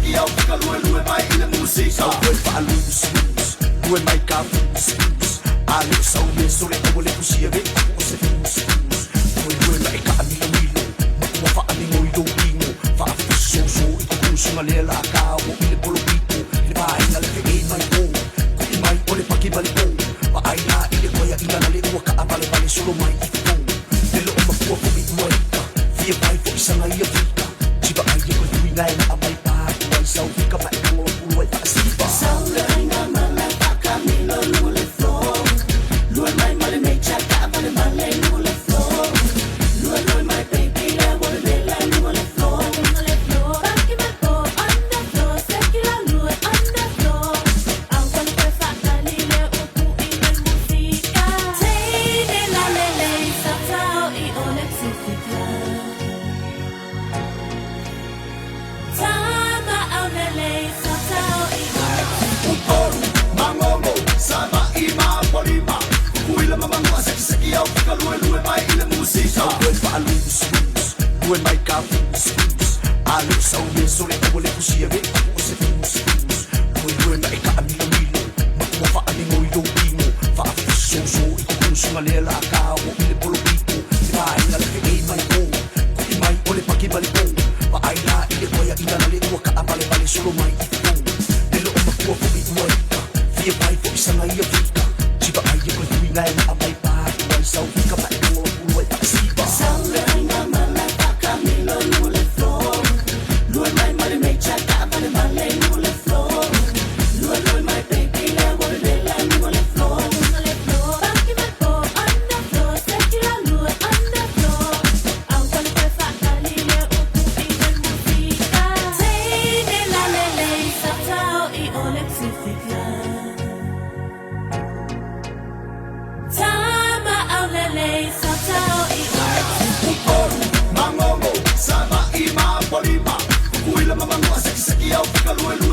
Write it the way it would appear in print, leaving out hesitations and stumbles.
seki au fika lue lue mai i le musika. Sau koe faalumusulumus, lue mai ka fumusfumus. A le o sau mea sole aua le fusia ve o se fumusfumus. Lue lue ma e kaamilomilo, ma ua faamigo i lou tino. Faafusoso i kukusuga lea la ka o i le polopito. Le vaega le feei mai o, kui mai o le paki ma le po. Vaai la i le koeaina na le ua kaavalevale solo mai i fofo. Le loo makua foʻi ua ika, fia pai foʻi saga ia fika. Tivaai e koe tuiga e naa mai paku ai sau fika ma e tago aku ai faasiva. Upolu, Mangolo, Savaʻi ma Apolima, Kukuila ma Manuʻa, sekiseki au fika lue lue mai i le musika. Sau koe faalumusulumus, lue mai ka fumusfumus. A le o sau mea sole aua le fusia ve o se fumusfumus. Lue lue ma e kaamilomilo, ma ua faamigo i lou tino. Faafusoso i kukusuga lea la ka o i le polopito. Le vaega le feei mai o, kui mai o le paki ma le po. Vaai la i le koeaina na le ua kaavalevale solo mai i fofo. Le loo makua foʻi ua ika, fia pai foʻi saga ia fika. Tivaai e koe tuiga e naa mai paku ai sau fika ma e tago aku ai faasiva. Upolu, Mangolo, Savaʻi ma Apolima, Kukuila ma Manuʻa, sekiseki au fika lue lue.